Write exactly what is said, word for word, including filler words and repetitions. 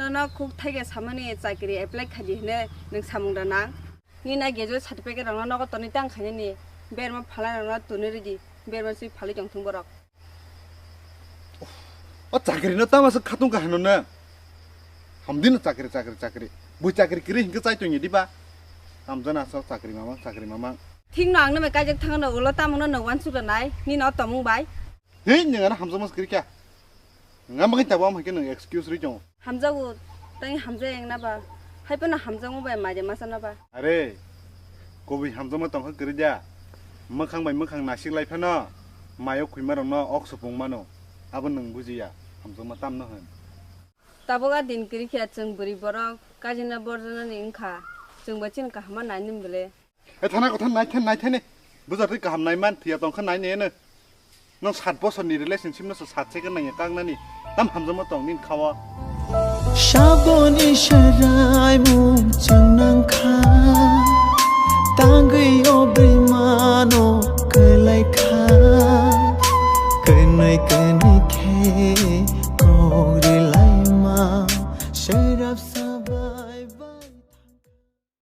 Nono khuk thaike samani chakri apply khaidi hwnwi nwng samung da nang. Nini graduate certificate rokno nogo tonwi tang khainani berma phalai rokno tonwi ridi, berma swi phalwi tongthung borok. O chakri no tama se khatung ka hano na. Hamdi no chakri, chakri, chakri. Bui chakri kiri hinkhe chai tongya diba. Hamjana so chakri mamang, chakri mamang. Thik no ang no me kaijak thangno ulo tamo no no wansuk nai, nini o tomung bai. Hei, nwng ano hamjakma se kiri kha. Nwng bagwi tabuk, am hai khe nwng excuse ri tongo. Hamjago, tei hamjak wngna ba. Hai phano hamjakma bai mai de masa na ba. Are, kubui hamjakma tongkha kwrwi da. Mwkhang bai mwkhang nasik lai phano, mayo khwima rokno ok supung mano. Abo nwng bujiya, hamjakma tamno hwn. Tabuk a din kwrwi khe chwng bwrwi borok kajina borjona ni wngkha. Chwng bai chini kaham ma nai nini bwle. E thana kotha nai thani, nai thani. Bujar twi kaham nai man, thiya tongkha nai ne no. Nang sat bosor ni relationship no sa sat second nang ya kang nani. Tam hamjakma tong nini khawa. Saboni serai mung chwngnang kha, tangwi o bwrwi mano kwlai kha, kwnwi kwnwi khe